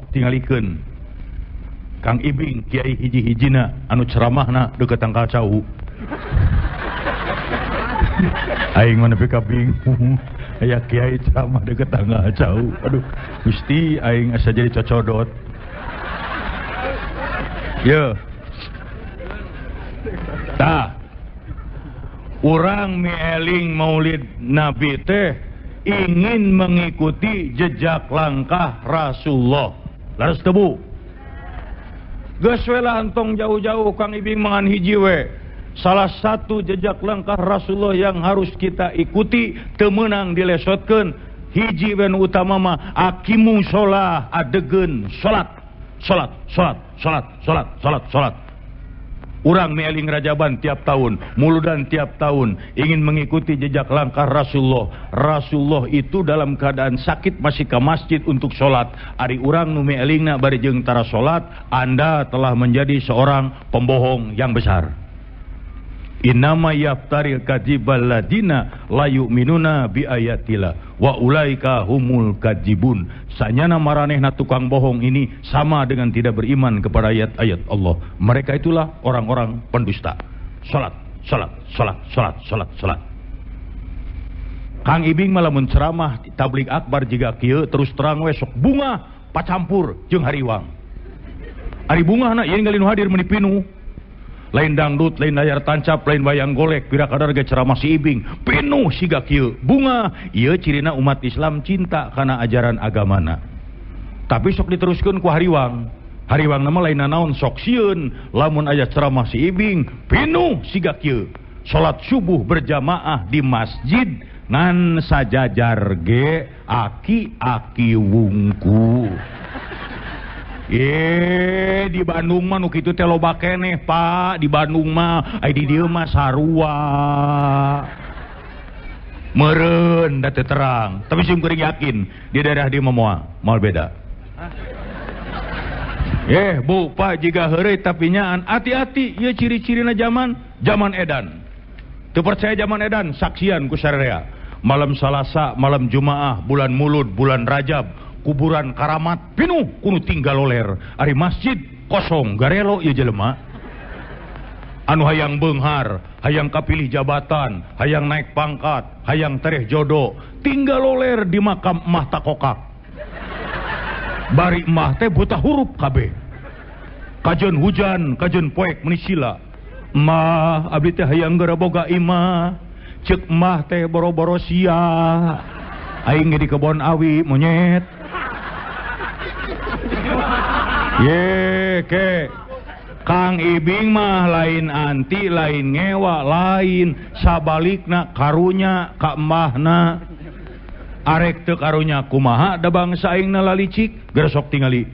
Sok tingalikeun Kang Ibing kiai hiji-hijina anu ceramahna deukeut tangkal cau. Aing mah nepi ka bingung. Aya kiai ceramah deukeut tangkal cau. Aduh, Gusti aing asa jadi cocodot. Ye. Tah. Urang mieling Maulid Nabi teh ingin mengikuti jejak langkah Rasulullah. Laras teu Bu? Geus we lah entong jauh-jauh Kang Ibing mangan hiji we. Salah satu jejak langkah Rasulullah yang harus kita ikuti teu meunang dilesotkeun. Hiji we nu utama mah aqimu sholah, adegeun salat. Salat, salat, salat, salat, salat, salat. Urang mieling Rajaban tiap tahun, Muludan tiap tahun, ingin mengikuti jejak langkah Rasulullah. Rasulullah itu dalam keadaan sakit masih ke masjid untuk sholat. Ari urang nu mielingna bari jeung tara sholat, Anda telah menjadi seorang pembohong yang besar. Innama yaftaril kadzibal ladina la yu'minuna bi ayatillah wa ulaika humul kadzibun. Sanyana maranehna tukang bohong ini sama dengan tidak beriman kepada ayat-ayat Allah. Mereka itulah orang-orang pendusta. Salat, salat, salat, salat, salat, salat. Kang Ibing malah menceramah tabligh akbar jiga kieu terus terang we sok bunga pacampur jeung hariwang. Ari bungahna ieu ningali nu hadir meuni pinuh. Lain dangdut, lain layar tancap, lain wayang golek, pira kadar ge ceramah si Ibing, pinuh siga kieu. Bunga, ieu cirina umat Islam cinta kana ajaran agamana. Tapi sok diteruskeun ku hariwang. Hariwang nama lain nanaon sok sieun, lamun aya ceramah si Ibing, pinuh siga kieu. Salat subuh berjamaah di masjid ngan sajajar ge aki-aki wungku. Di Bandung mah nu kitu teh loba keneh, Pak. Di Bandung mah ai di dieu mah sarua. Meureun da teu terang. Tapi sim kuring yakin di daerah dieu mah moal beda. Bu, Pak jiga heureuy tapi nyaan hati-hati ieu ciri-cirina zaman, zaman edan. Teu percaya zaman edan, saksian ku sararea. Malam Salasa, malam Jumaah, bulan Mulud, bulan Rajab, kuburan karamat pinuh kuno tinggal loler. Ari masjid kosong garelo ieu jelema. Anu hayang beunghar, hayang kapilih jabatan, hayang naik pangkat, hayang tereh jodoh, tinggal loler di makam emah takokak. Bari emah teh buta huruf kabeh. Kajeun hujan, kajeun poek meuni sila. Emah abdi teh hayang geura boga imah. Ceuk emah teh boro-boro sia. Aing ge di kebon awi monyet. Ye ke Kang Ibing mah lain anti, lain ngewa, lain sabalikna karunya ka emahna. Arek teu karunya kumaha da bangsa aingna lalicik, geresok tingali.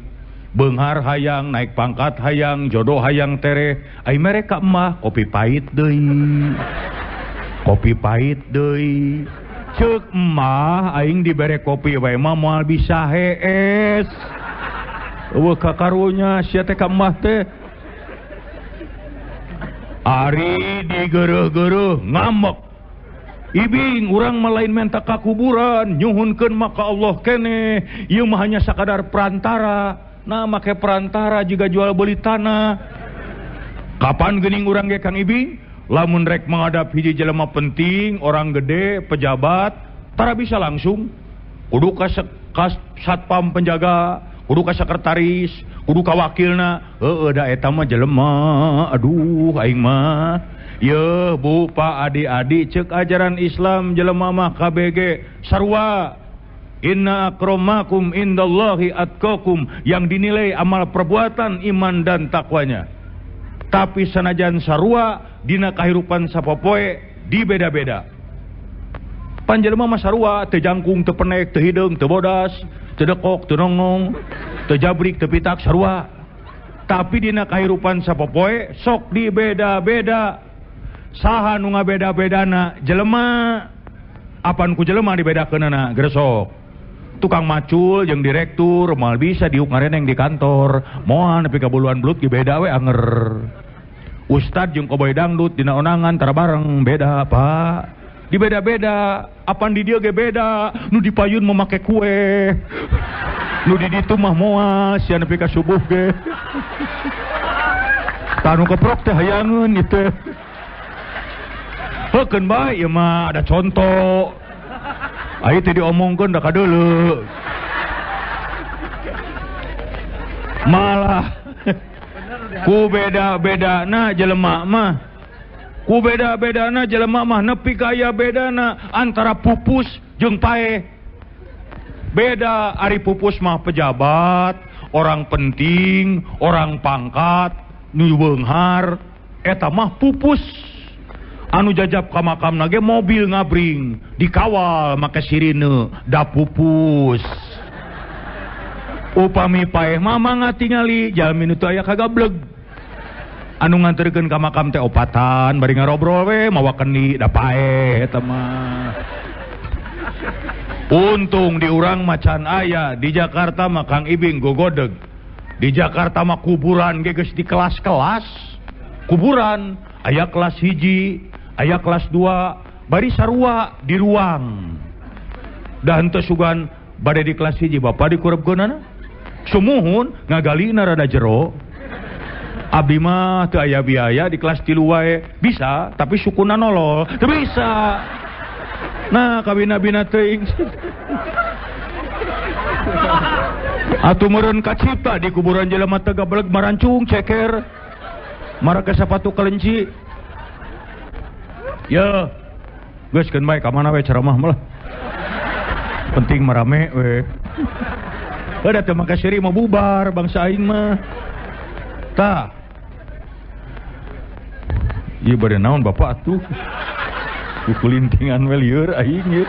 Beunghar hayang, naik pangkat hayang, jodoh hayang tereh. Ai mere ka emah kopi pahit deui. Kopi pahit deui. Ceuk emah aing dibere kopi wae mah moal bisa hees. Eueuh ka karunya sia teh ka emah teh. Ari digeureuh-geureuh ngambek. Ibing urang mah lain menta ka kuburan, nyuhunkeun mah ka Allah keneh. Ieu mah hanya sakadar perantara. Nah make perantara juga jual beli tanah. Kapan geuning urang ge Kang Ibing? Lamun rek menghadap hiji jelema penting, orang gede, pejabat, tara bisa langsung. Kudu ka satpam penjaga, kudu ka sekretaris, kudu ka wakilna. Heueuh da eta mah jelema. Aduh aing mah. Yeuh Bu, Pak, adik-adik ceuk ajaran Islam jelema mah KBG sarua. Inna akramakum indallahi atqakum, yang dinilai amal perbuatan, iman dan takwanya. Tapi sanajan sarua dina kahirupan sapopoe dibeda-beda. Panjelema mah sarua, teu jangkung, teu penek, teu hideung, teu bodas, teu dekok, teu nongnong, teu jabrik, teu pitak, sarua. Tapi dina kahirupan sapopoe sok dibeda-beda. Saha nu ngabeda-bedana? Jelema. Apan ku jelema dibedakeunana? Gresok. Tukang macul jeung direktur moal bisa diuk ngareneng di kantor, moal nepi ka buluan belut ge beda we anger. Ustad jeung koboy dangdut dina onangan tara bareng beda, Pak. Dibeda-beda, apan di dieu ge beda, nu dipayun mah make kue. Nu di ditu mah moal sia nepi ka subuh ge. Tah nu keprok teh hayangeun ieu teh. Heukeun bae ieu mah ada contoh. Ayo teh diomongkeun da kadeuleu. Malah ku beda-bedana jelema mah. Ku beda-bedana jelema mah nepi ka aya bedana antara pupus jeung paeh. Beda ari pupus mah pejabat, orang penting, orang pangkat, nu beunghar, eta mah pupus. Anu jajab ka makamna ge mobil ngabring, dikawal make sirine, da pupus. Upami paeh mah mangga tingali jalmi nu teu aya kagableg. Anu nganterkeun ka makam teh opatan bari ngarobrol we mawa kendi da paeh eta mah. Untung di urang macan aya, di Jakarta mah Kang Ibing gogodeg. Di Jakarta mah kuburan ge geus di kelas-kelas. Kuburan aya kelas 1, aya kelas 2, bari sarua di ruang. Da henteu sugan bade di kelas 1 bapak dikurebkeunana. Sumuhun ngagalina rada jero. Abdi mah teu aya biaya di kelas 3 wae. Bisa, tapi sukuna nolol. Teu bisa. Nah, kabina-bina teuing. Atuh meureun kacipta di kuburan jelema teh gabeleg marancung ceker. Marake sapatu kelenci. Ya, geus keun bae ka mana we ceramah mah lah. Penting marame we. Udah teu make seuri mah bubar bangsa aing mah. Tah. Ieu bade naon bapak atuh? Kukulintingan we lieur aing ieu.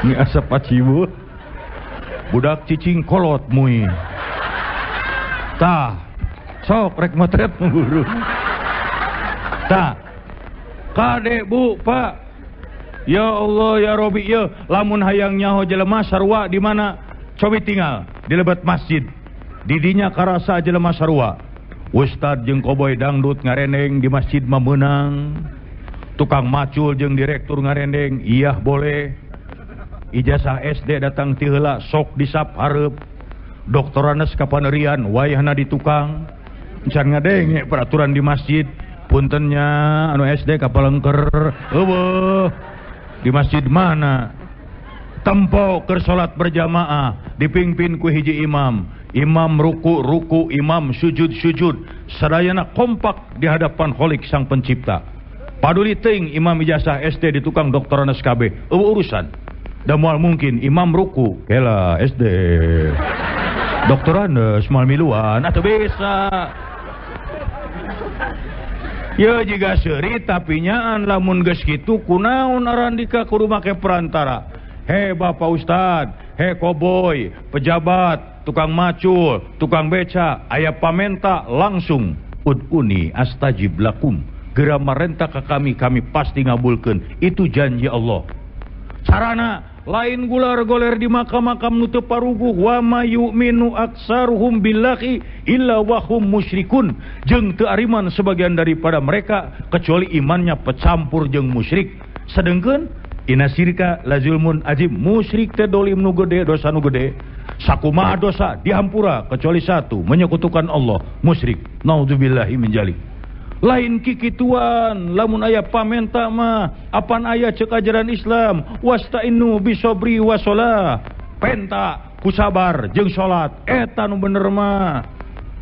Ini asap paciweuh. Budak cicing kolot mui. Tah. Sok rek motret guru. Tah. Kade bu pak. Ya Allah ya Robi ya. Lamun hayang nyaho jelema sarua di mana? Cobi tinggal di lebet masjid. Didinya karasa jelema sarua. Ustad jeung koboy dangdut ngarendeng di masjid mah meunang. Tukang macul jeung direktur ngarendeng iya boleh. Ijazah SD datang ti heula sok disap hareup. Doktoranes kapanerian wayahna di tukang. Can ngadenge peraturan di masjid. Puntennya anu SD kapalengker eueuh. Di masjid mana? Tempo keur salat berjamaah dipimpin ku hiji imam. Imam ruku ruku, imam sujud sujud. Sadayana kompak di hadapan Khalik sang pencipta. Paduli teuing imam ijazah SD di tukang doktoranes KB. Eueuh urusan. Da moal mungkin imam ruku kela SD. Doktoranes moal miluan atuh bisa. Ya jiga seuri tapi nyaan lamun geus kitu kunaon arandika kudu make perantara. He Bapak Ustad, he koboy, pejabat, tukang macul, tukang beca, aya pamenta langsung uduni astajib lakum. Geura marenta ka kami, kami pasti ngabulkeun. Itu janji Allah. Carana lain gular goler di makam-makam nu teu paruguh wa may yu'minu aksaruhum billahi illa wa hum musyrikun. Jeung teu ariman sebagian daripada mereka kecuali imannya pecampur jeung musyrik. Sedengkeun inna syirka la zulmun azim. Musyrik teh dolim nu gede, dosa nu gede. Sakumaha dosa dihampura kecuali satu, menyekutukan Allah, musyrik. Naudzubillahi min dzalik. Lain kikituan lamun aya pamenta mah apan aya ceuk ajaran Islam wastainu bisobri wasolah. Penta ku sabar jeung salat eta nu bener mah.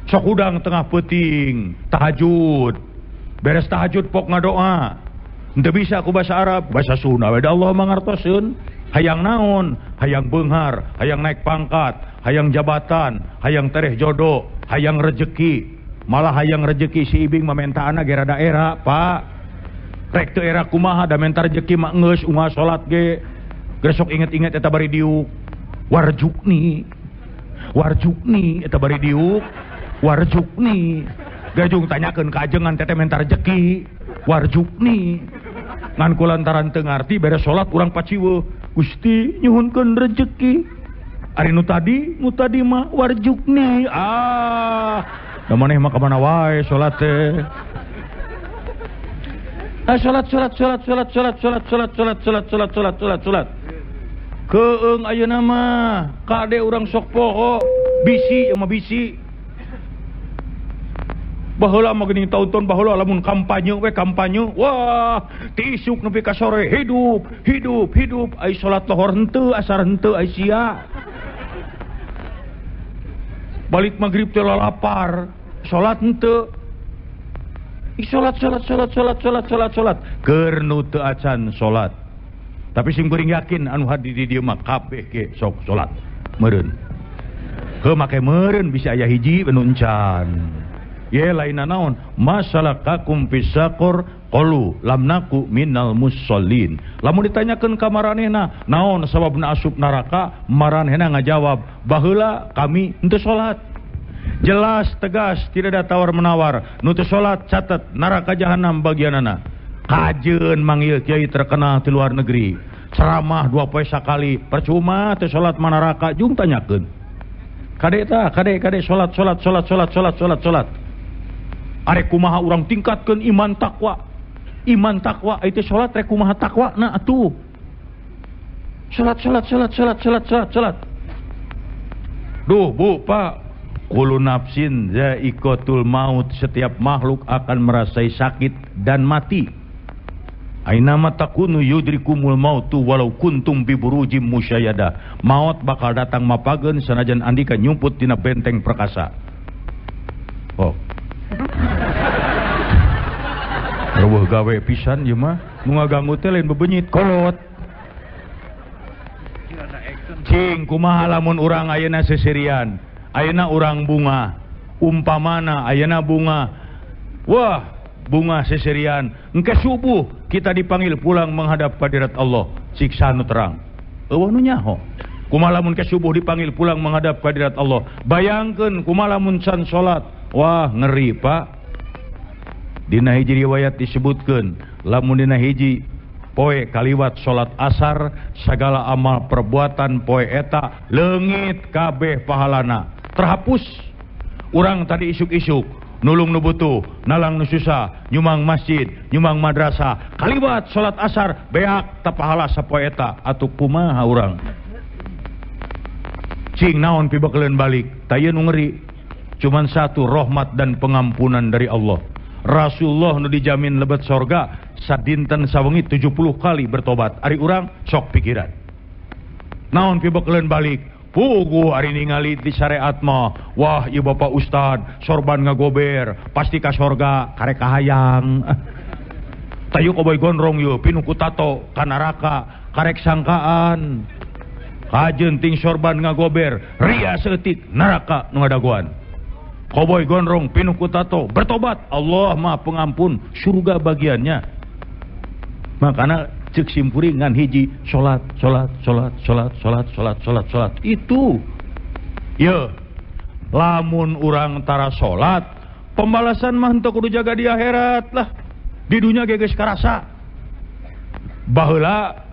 Sok hudang tengah peuting tahajud, beres tahajud pok ngadoa. Henteu bisa ku bahasa Arab, bahasa Sunda we da Allah mangartoseun. Hayang naon? Hayang beunghar, hayang naik pangkat, hayang jabatan, hayang tereh jodoh, hayang rejeki. Malah hayang rejeki si Ibing mamentaana ge rada era, Pak. Rek teu era kumaha da menta rejeki mah geus unggal salat ge. Geus sok inget-inget eta bari diuk. Warjukni. Warjukni eta bari diuk. Warjukni. Gajung tanyakeun ka ajengan teteh menta rejeki. Warjukni. Ngan kulantaran teu ngarti beres salat urang paciweuh. Gusti nyuhunkeun rejeki. Ari nu tadi mah warjukni. Ah, da maneh mah ka mana wae salat teh. Ah, salat salat salat salat salat salat salat salat salat salat salat salat salat. Keung ayeuna mah kade urang sok poho bisi ieu mah bisi. Baheula mah geuning taun-taun baheula lamun kampanye we kampanye wah ti isuk nepi ka sore hidup hidup hidup ai salat lohor henteu asar henteu ai sia. Balik maghrib teh lapar salat henteu. Salat salat salat salat salat salat salat keur nu teu acan salat. Tapi sim kuring yakin anu hadir di dieu mah kabeh ge sok salat. Meureun. Heuh make meureun bisa aya hiji nu encan. Ye lainna naon? Masalakakum fisaqor qalu lam naku minal musallin. Lamun ditanyakeun ka maranehna, naon sababna asup neraka? Maranehna ngajawab, baheula kami henteu salat. Jelas tegas tidak ada tawar menawar. Nu teu salat catet neraka jahanam bagianana. Kajeun manggil kiai terkenal di luar negeri. Ceramah 2 poe sakali, percuma teu salat mah neraka jung tanyakeun. Kade tah, kade kade salat salat salat salat salat salat salat. Arek kumaha urang tingkatkeun iman takwa. Iman takwa itu salat rek kumaha takwa na atuh. Salat salat salat salat salat salat salat. Duh Bu, Pak, kullu nafsin za'iqatul maut, setiap makhluk akan merasai sakit dan mati. Ainama takunu yudrikumul mautu walau kuntum bi burujim musyayada. Maut bakal datang mapageun sanajan andika nyumput dina benteng perkasa. Oh. Reueuh gawe pisan ieu mah, nu ngaganggu teh lain bebenyit kolot. Cing kumaha lamun urang ayeuna seserian, ayeuna urang bunga, umpamana ayeuna bunga. Wah, bunga seserian, engke subuh kita dipanggil pulang menghadap kehadirat Allah, siksa nu terang. Eueuh nu nyaho. Kumaha lamun ke subuh dipanggil pulang menghadap kehadirat Allah. Bayangkeun kumaha lamun can salat. Wah, ngeri, Pak. Dina hiji riwayat disebutkeun, lamun dina hiji poe kaliwat salat asar, segala amal perbuatan poe eta leungit kabeh pahalana, terhapus. Urang tadi isuk-isuk nulung nu butuh, nalang nu susah, nyumang masjid, nyumang madrasah, kaliwat salat asar beak ta pahala sapoe eta, atuh kumaha urang? Cing naon pibekeleun balik, tah ieu nu ngeri. Cuman satu rahmat dan pengampunan dari Allah. Rasulullah nu dijamin lebet sorga sadinten sawengi 70 kali bertobat. Ari urang sok pikiran. Naon pibekeleun balik? Puguh ari ningali di syariat mah, wah ieu bapak ustad sorban ngagober, pasti ka sorga karek kahayang. Tayu koboy gondrong yeuh pinuh ku tato ka neraka karek sangkaan. Kajeun ting sorban ngagober, ria saeutik neraka nu ngadagoan. Koboy gondrong pinuh ku tato bertobat, Allah Maha Pengampun, surga bagiannya. Makana cek simpuring ngan hiji salat salat salat salat salat salat salat salat itu. Ye, lamun urang tara salat, pembalasan mah henteu kudu jaga di akhirat lah. Di dunya ge geus karasa. Baheula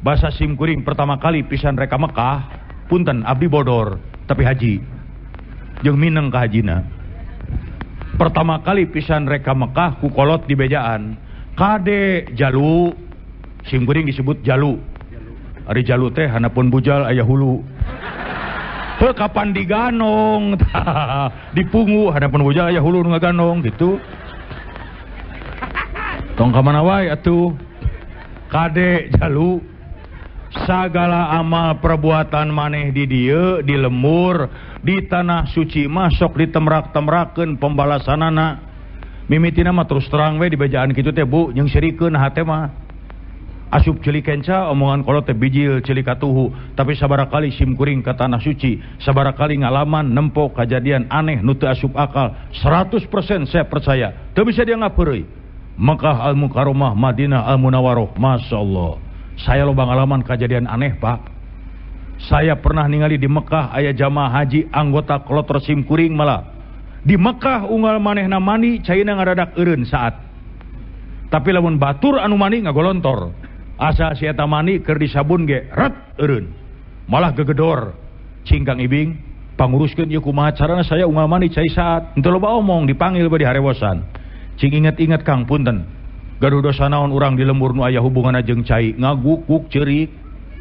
basa simkuring pertama kali pisan reka Mekah, punten abdi bodor tapi haji. Jeung mineng ka hajina. Pertama kali pisan reka Mekah ku kolot di bejaan. Kade jalu, simkuring disebut jalu. Ari jalu teh hanapun bujal aya hulu. Heuh kapan diganong, dipungu hanapun bujal aya hulu nu ngaganong gitu. Tong ka mana wae atuh. Kade jalu, sagala amal perbuatan maneh di dieu di lembur di tanah suci mah sok ditemrak-temrakeun pembalasanana. Mimitina mah terus terang we di bejaan kitu teh Bu, jeung sirikeun hate mah. Asup ceuli kenca omongan kolot teh bijil ceuli katuhu, tapi sabaraha kali simkuring ka tanah suci, sabaraha kali ngalaman nempo kajadian aneh nu teu asup akal, 100% saya percaya, teu bisa dia ngapeureuy. Mekah Al-Mukarramah, Madinah Al-Munawwarah, Masya Allah. Saya loba ngalaman kejadian aneh, Pak. Saya pernah ningali di Mekah aya jamaah haji anggota kloter simkuring malah. Di Mekah unggal manehna mandi caina ngadadak eureun saat. Tapi lamun batur anu mandi ngagolontor. Asa si eta mandi keur disabun ge ret eureun. Malah gegedor. Cing Kang Ibing, panguruskeun ieu kumaha carana saya unggal mandi cai saat. Henteu loba omong dipanggil bari harewosan. Cing inget-inget Kang punten. Gaduh dosa naon urang di lembur nu aya hubunganna jeung cai, ngagukuk ceurik.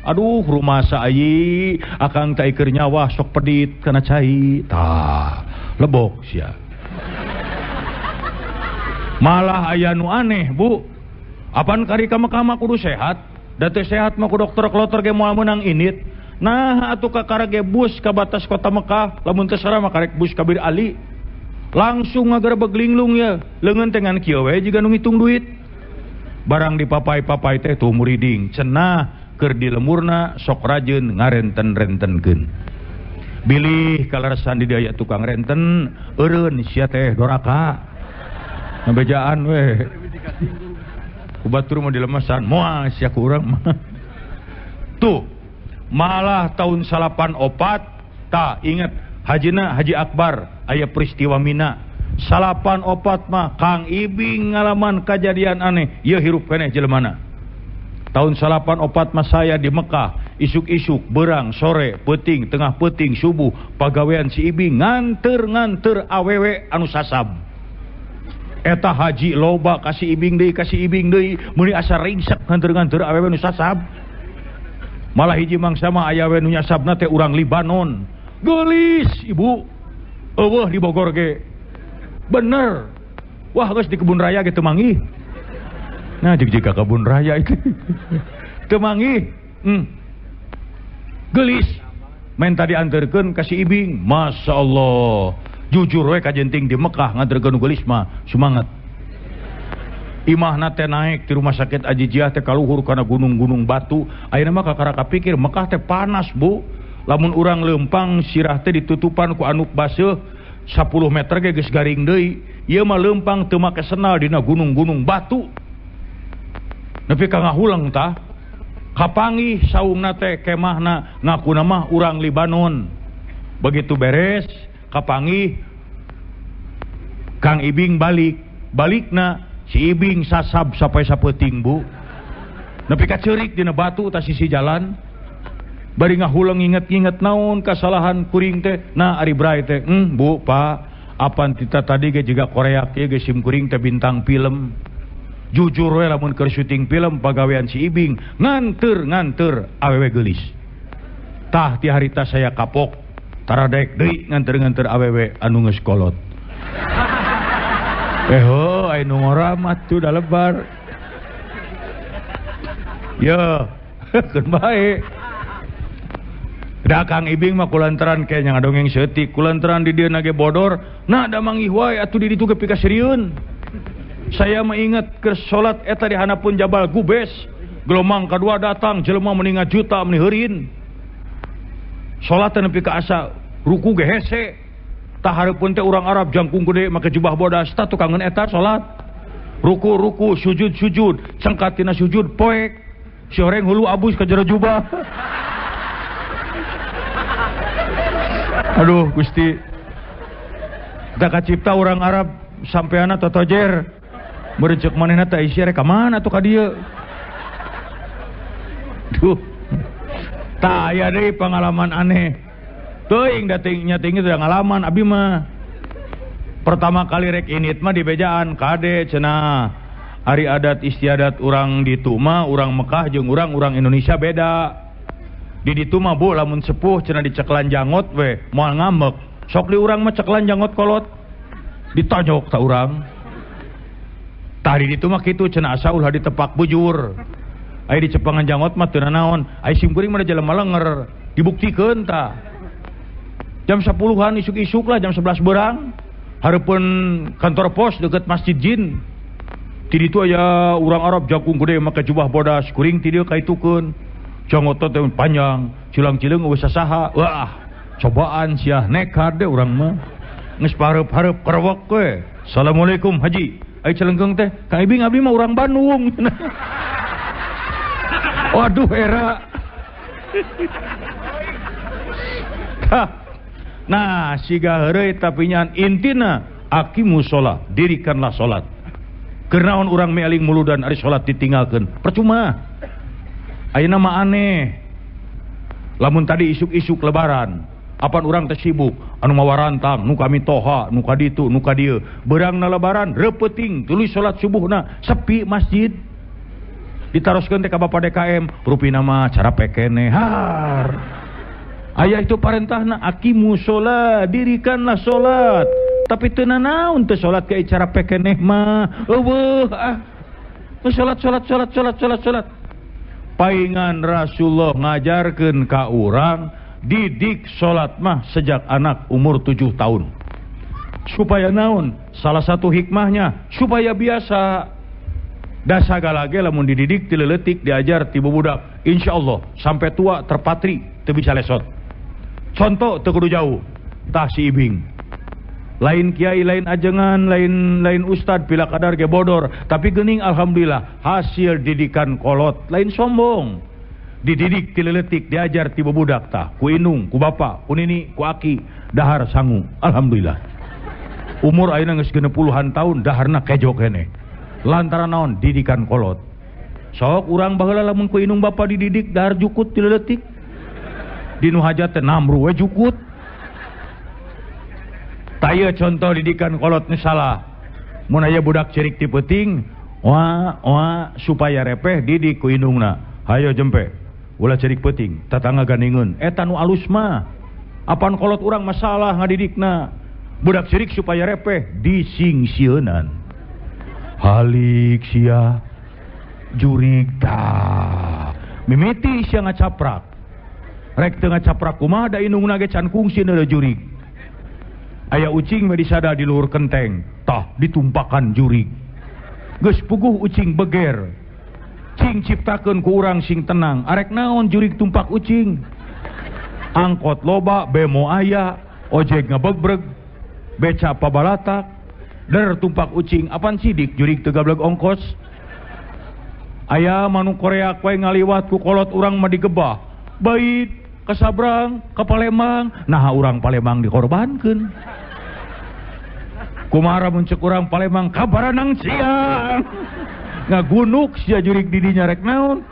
Aduh rumasa ayi akang teh keur nyawa sok pedit kana cai. Tah, lebok sia. Malah aya nu aneh, Bu. Apan kari ka Mekah mah kudu sehat? Da teu sehat mah ku dokter kloter ge moal meunang init. Nah, atuh kakara ge bus ka batas kota Mekah, lamun teu sarah mah karek bus ka Bir Ali. Langsung ngagerebeg linglung ya. Leungeun teh ngan kieu we jiga nu ngitung duit. Barang dipapai-papai teh tuh muriding, cenah keur di lemurna sok rajeun ngarenten-rentenkeun. Bilih kaleresan di dieu aya tukang renten, eureun sia teh doraka. Ngabejaan we. Ku batur mah dilemesan, moal sia ku urang mah. Tuh, malah tahun 94 tah inget hajina Haji Akbar aya peristiwa Mina. 94 mah Kang Ibing ngalaman kejadian aneh, ieu hirup keneh jelemana. Tahun 94 mah saya di Mekah, isuk-isuk, berang, sore, peuting, tengah peuting, subuh, pagawean si Ibing nganter-nganter awewe anu sasab. Eta haji loba kasih Ibing deui, meuni asa ringsek nganter-nganter awewe nu sasab. Malah hiji mangsa mah aya we nu nyasabna teh urang Libanon. Geulis ibu, eueuh di Bogor ge. Bener. Wah geus di kebun raya ge teu manggih. Nah, jika kebun raya itu teu manggih. Geulis. Main tadi anterkeun ka si Ibing. Masya Allah. Jujur we kajenting di Mekah nganterkeun geulis mah semangat. Imahna teh naik di rumah sakit Ajijiah teh kaluhur kana gunung-gunung batu. Ayeuna mah kakara kapikir Mekah teh panas, Bu. Lamun urang leumpang sirah teh ditutupan ku anuk baseuh 10 meter ge geus garing deui. Ieu mah leumpang teu make senal dina gunung-gunung batu. Nepi ka ngahuleng tah. Kapanggih saungna teh kemahna ngakuna mah urang Libanon. Begitu beres kapanggih Kang Ibing balik. Balikna si Ibing sasab sampai sapeuting, Bu. Nepi ka ceurik dina batu tah sisi jalan. Bari ngahuleng inget-inget naon kasalahan kuring teh. Nah ari bray teh, Bu, Pak, apan tita tadi ge jiga Korea kieu ge sim kuring teh bintang film. Jujur we lamun keur syuting film pagawean si Ibing nganter-nganter awewe geulis. Tah ti harita saya kapok taradek deui nganter-nganter awewe anu geus kolot. Heuh, aya nu ngora mah tuh da lebar. Ye, keun bae. Da Kang Ibing mah kulantaran kayaknya ngadongeng seutik, kulantaran di dieu nage bodor, nah da manggih wae atuh di ditu ge pikaserieun. Saya mengingat ke salat eta di hanapun Jabal Gubes, gelombang kedua datang jelema meni ngajuta meni heurin. Salat teh nepi ka asa ruku ge hese. Tah hareupeun teh urang Arab jangkung gede make jubah bodas tah tukangeun eta salat. Ruku-ruku, sujud-sujud, cengkat tina sujud poek. Si horeng hulu abus ka jero jubah. Aduh Gusti. Da kacipta urang Arab sampeana totojer. Meureun ceuk manehna teh isi rek ka mana tuh ka dieu. Duh. Tah aya deui pengalaman aneh. Teuing da nya teuing teh ngalaman abi mah. Pertama kali rek init mah di bejaan kade cenah. Ari adat istiadat urang ditu mah urang Mekah jeung urang Indonesia beda. Di ditu mah Bu lamun sepuh cenah diceklan jangot we moal ngambek. Sok di urang mah ceklan jangot kolot. Ditonjok ta urang. Tah di ditu mah kitu cenah asa ulah ditepak bujur. Aya dicepangan jangot mah teu nanaon. Aya sim kuring mah da jelema lenger. Dibuktikeun tah. Jam 10-an isuk-isuk lah jam 11 berang. Hareupeun kantor pos deket Masjid Jin. Ti ditu aya urang Arab jangkung gede make jubah bodas, kuring ti dieu kaitukeun. Jangot teh panjang, cilang-cileung eueuh sasaha. Wah, cobaan sia nekat deh urang mah. Geus pareup-hareup kerewek we. Assalamualaikum Haji. Ai celengkeung teh, Kang Ibing abdi mah urang Bandung. Waduh era. Nah, siga heureuy tapi nyan intina aqimu sholat, dirikanlah sholat. Keur naon urang mealing muludan ari sholat ditinggalkeun, percuma. Ayeuna mah aneh. Lamun tadi isuk-isuk lebaran, apan urang teh sibuk, anu mawa rantang, nu kami toha, nu ka ditu, nu ka dieu. Beurangna lebaran, reupeting tuluy salat subuhna, sepi masjid. Ditaroskeun teh ka Bapak DKM, rupina mah cara pekene har. Aya itu parentahna aqimu sholat, dirikanlah sholat. Tapi teu nanaon teu sholat ke cara pekeneh mah. Eueuh ah. Sholat sholat sholat sholat sholat sholat. Paingan Rasulullah ngajarkeun ka urang didik sholat mah sejak anak umur 7 tahun. Supaya naon? Salah satu hikmahnya supaya biasa. Da sagala ge lamun dididik ti leutik diajar ti budak, insyaallah sampai tua terpatri teu bisa lesot. Contoh teu kudu jauh, tah si Ibing. Lain kiai, lain ajengan, lain ustad pila kadar ge bodor, tapi geuning alhamdulillah hasil didikan kolot, lain sombong. Dididik ti leutik diajar ti budak tah, ku indung, ku bapa, ku nini, ku aki, dahar sangu, alhamdulillah. Umur ayeuna geus 60-an tahun daharna kejo keneh. Lantaran naon didikan kolot. Sok urang baheula lamun ku indung bapa dididik dahar jukut ti leutik. Dinu hajat teh namru we jukut. Tah ieu contoh didikan kolot nu salah. Mun aya budak cerik ti peuting, wah wah supaya repeh didik ku indungna. Hayo jempe, ulah cerik peuting, tatangga gandingeun. Eta nu alus mah. Apan kolot urang masalah ngadidikna. Budak cerik supaya repeh disingsieunan. Halik sia jurig tah mimiti sia ngacaprak rek teu ngacaprak kumaha da indungna ge can kungsi neuleuh jurig. Aya ucing we disada di luhur kenteng tah ditumpakan jurig. Geus puguh ucing beger cing ciptakeun ku urang sing tenang arek naon jurig tumpak ucing. Angkot loba bemo aya ojek ngebegbreg beca pabalatak der tumpak ucing apan sidik jurig teu gableg ongkos. Aya manuk Korea koe ngaliwat ku kolot urang mah digebah bait ka Sabrang ka Palembang, naha urang Palembang dikorbankeun. Kumaha mun ceuk urang Palembang kabaranang siang ngagunuk sia jurig di dinya rek naon.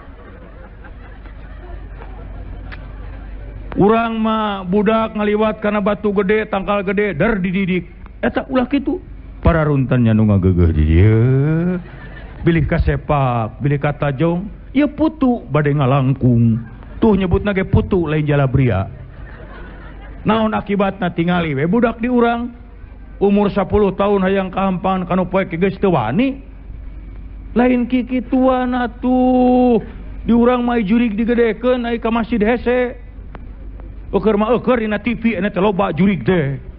Urang mah budak ngaliwat kana batu gede tangkal gede der dididik eta ulah kitu. Para runtannya nu ngageugeuh di dieu bilih kasepak bilih katajong ieu putu bade ngalangkung tuh nyebutna ge putu lain jalabria. Naon akibatna tingali we budak di urang umur 10 tahun hayang kahampangan kanu poek geus teu wani. Lain kikituan atuh di urang mah jurig digedekeun ai ka masjid hese. Eueur mah eueur dina TV eta teh loba jurig teh.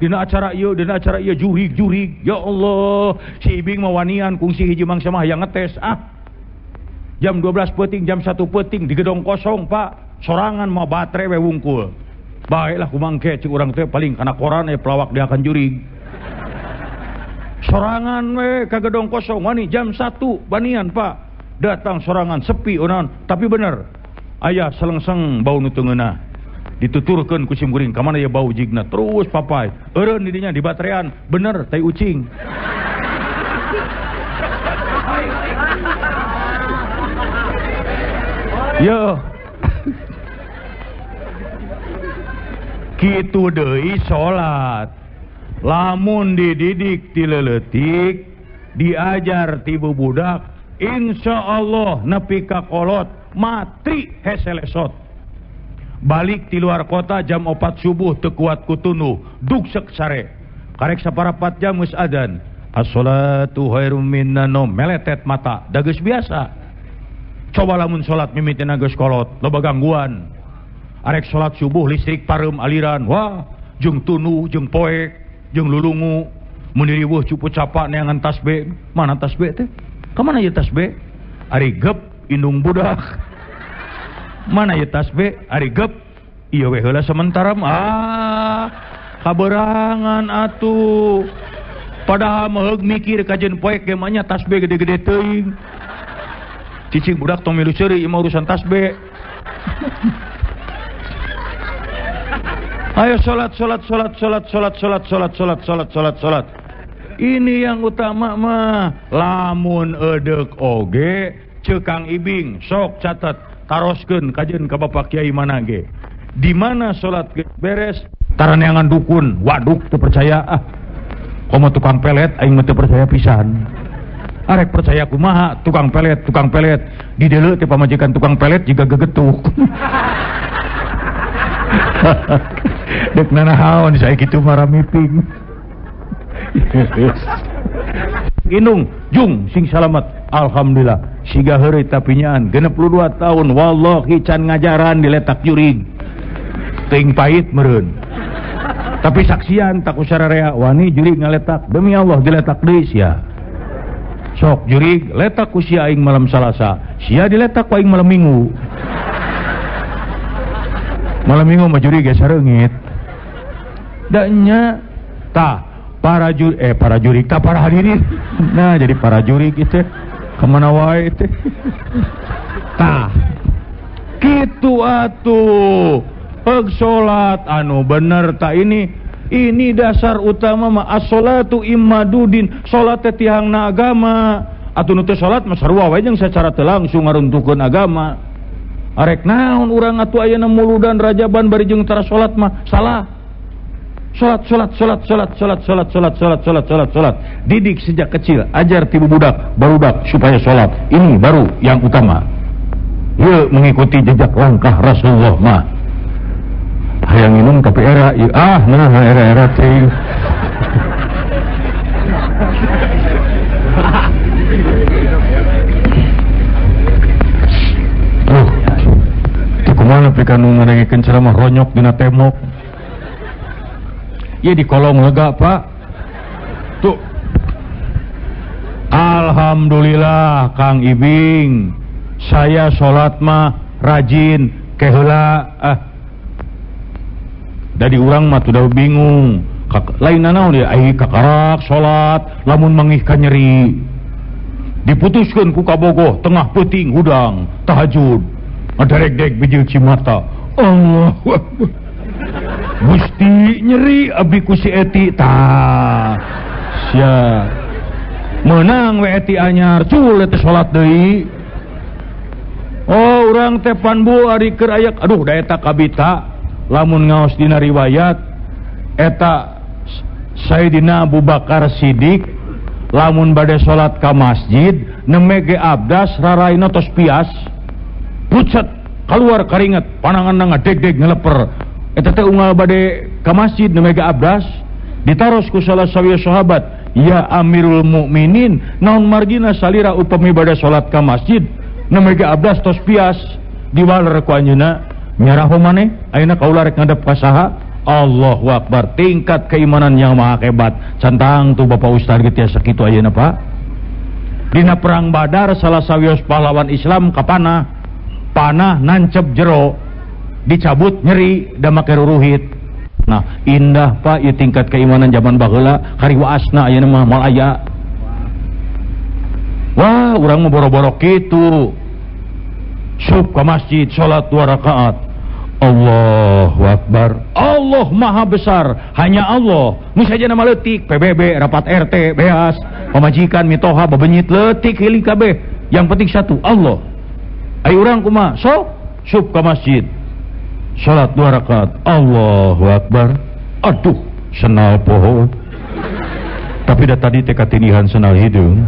Dina acara ieu, dina acara ieu jurig-jurig. Ya Allah, si Ibing mah wanian kungsi hiji mangsa mah hayang ngetes ah. Jam 12 peuting, jam 1 peuting di gedong kosong, Pak. Sorangan mah baterai we wungkul. Baiklah kumangke cik urang teh paling kana koran pelawak dia akan jurig. Sorangan we ka gedong kosong wani jam 1 banian, Pak. Datang sorangan sepi onan, tapi bener. Aya selengseng bau nu teu ngeunah. Dituturkeun ku sim kuring ka mana ya bau jigna terus papai. Eureun di dinya di baterean, bener tai ucing. Yo. Kitu deui salat. Lamun dididik ti leutik, diajar ti bubudak, insyaallah nepi ka kolot matri hese lesot. Balik di luar kota jam 4 subuh teu kuat ku tunduh, dugsek sare. Karek saparapat jam geus adzan. As-sholatu khairum minan naum, meletet mata, da geus biasa. Coba lamun salat mimitina geus kolot, loba gangguan. Arek salat subuh listrik pareum aliran, wah, jeung tunduh, jeung poek, jeung lulungu. Mun diriweuh cupu capak neangan tasbih. Mana tasbih teh? Ka mana ieu tasbih? Ari gep indung budak. Mana ieu tasbih? Ari gep. Ieu we heula sementara ah, kaberangan atuh. Padahal mah heug mikir kajeun poek ge mah nya tasbih gede-gede teuing. Cicing budak tong milu seuri ieu mah urusan tasbih. Ayo salat salat salat salat salat salat salat salat salat salat salat. Ini yang utama mah. Lamun eudek oge ceuk Kang Ibing sok catat taroskeun kajeun ka Bapak Kiai mana ge. Di mana salat beres taraneangan dukun, waduk teu percaya ah. Komo tukang pelet aing mah teu percaya pisan. Arek percaya kumaha tukang pelet dideuleu teh pamajikan tukang pelet jiga gegetuk. Dek nanahaon saya kitu marah miping. Indung jung sing salamet alhamdulillah siga heureuy tapi nyaan 62 tahun wallahi can ngajaran diletak jurig teuing pahit meureun tapi saksian tak usararea wani jurig ngaletak demi Allah diletak deui sia sok jurig letak ku sia aing malam Salasa sia diletak ku aing malam Minggu malam Minggu mah jurig ge sareungit da nya tah para jurik tak para hadirin nah jadi para jurik itu kemana wae itu tah kitu atuh peg salat anu bener tak ini dasar utama mah as-salatu imadudin salat teh tiangna agama atuh nu teu salat mah sarua wae jeung secara teu langsung ngaruntuhkeun agama arek naon urang atuh ayeuna muludan rajaban bari jeung tara salat mah salah. Salat, salat, salat, salat, salat, salat, salat, salat, salat, salat, salat. Didik sejak kecil, ajar tibu budak, barudak supaya salat. Ini baru yang utama. Yuk mengikuti jejak langkah Rasulullah mah. Hayang minum tapi era, yuk, ah, nah era-era ting. Tuh kumaha pika nu ngadengikeun ceramah ronyok dina tembok. Ya di kolong lega pak tuh. Alhamdulillah Kang Ibing, saya sholat mah rajin keheula ah. Dari urang mah tuh bingung lain naon dia ai kakarak sholat lamun mangih ka nyeri diputuskeun ku kabogoh tengah peuting hudang tahajud ngadarek-dek bijil cimata Allahu Akbar Gusti nyeri abdi ku si Eti tah sia meunang we Eti anyar cul teh salat deui oh urang teh pan bu ari keur aya aduh da eta kabita lamun ngaos dina riwayat eta Sayyidina Abu Bakar Siddiq lamun bade salat ka masjid neme ge abdas raraina tos pias pucet kaluar karinget pananganna ngadeg-deg ngeleper eta teh unggal bade ka masjid nu mega abdas ditaros ku salah sawieu sahabat ya Amirul Mukminin naon margina salira upami bade salat ka masjid nu mega abdas tos pias diwaler ku anjeunna nyaraho maneh ayeuna kaula rek ngadep ka saha Allahu Akbar tingkat keimanan yang maha hebat centang tuh Bapak Ustaz ge tiasa kitu ayeuna Pak dina perang Badar salah sawios pahlawan Islam ka panah panah nancep jero dicabut nyeri da make ruruhit. Nah, indah Pak ieu tingkat keimanan zaman baheula kari waasna ayeuna mah moal aya. Wah, urang mah boro-boro kitu. Sup ka masjid salat 2 rakaat. Allahu Akbar. Allah Maha Besar, hanya Allah. Nu sajana mah leutik, PBB, rapat RT, beas, pamajikan mitoha babenyit leutik hiling kabeh. Yang penting satu, Allah. Ayo urang kumaha? Sok sup ka masjid. Salat 2 rakaat. Allahu Akbar. Aduh, senal poho. Tapi dah tadi teh katinihan senal hidung.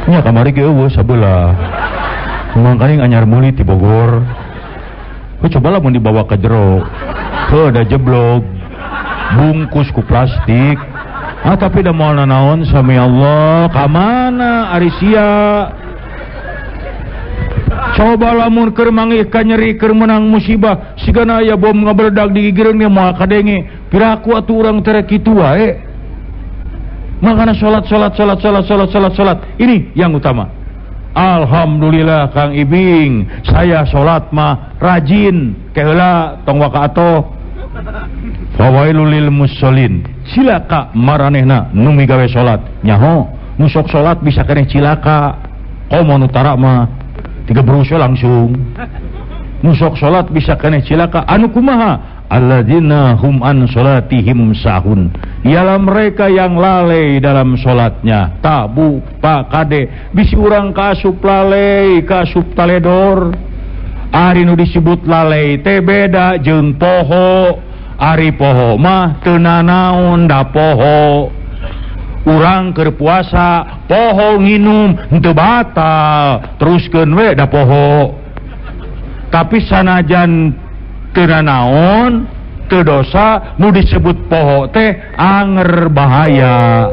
Nya kamari ge eueuh sabelah. Mangkaning anyar meuli ti Bogor. Heuh cobalah mun dibawa ka jero. Heuh da jeblog. Bungkus ku plastik. Ah tapi da moal nanaon sami Allah. Ka mana ari sia? Coba lamun keur manggih ka nyeri keur meunang musibah sigana aya bom ngabeledag di gigireun ge moal kadenge piraku atuh urang tere kitu wae makana salat salat salat salat salat salat salat ini yang utama. Alhamdulillah Kang Ibing saya salat mah rajin keheula tong waka atoh fawailul lil musallin cilaka maranehna nu migawe salat nyaho nu sok salat bisa keneh cilaka komo nu tara mah tiga berusaha langsung nusok salat bisa keneh cilaka anu kumaha alladzina hum an salatihim sahun ialah mereka yang lalai dalam salatnya tabu pak kade bisi urang kasup lalai kasup taledor ari nu disebut lalai teh beda jeung poho ari poho mah teu nanaon da poho Urang keur puasa poho nginum henteu batal, teruskeun we da poho. Tapi sanajan teu nanaon, teu dosa, nu disebut poho teh anger bahaya.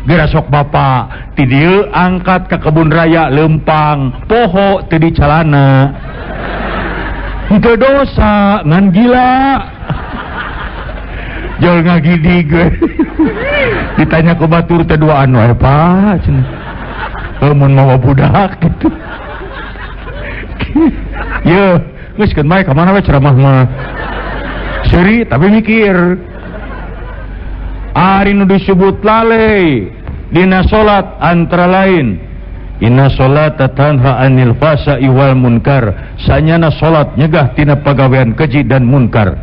Geura sok bapak ti dieu angkat ka kebun raya lempang, poho teu di calana. Henteu dosa ngan gila. Jol ngagidig we. Ditanya ku batur teh duaan wae Pak cenah. Mun mawa budak gitu. Ye, geus keun bae ka mana we ceramah mah. Seuri tapi mikir. Ari nu disebut lalai dina salat antara lain inna salata tanha anil fahsya'i wal munkar, sanyana salat nyegah tina pagawean keji dan munkar.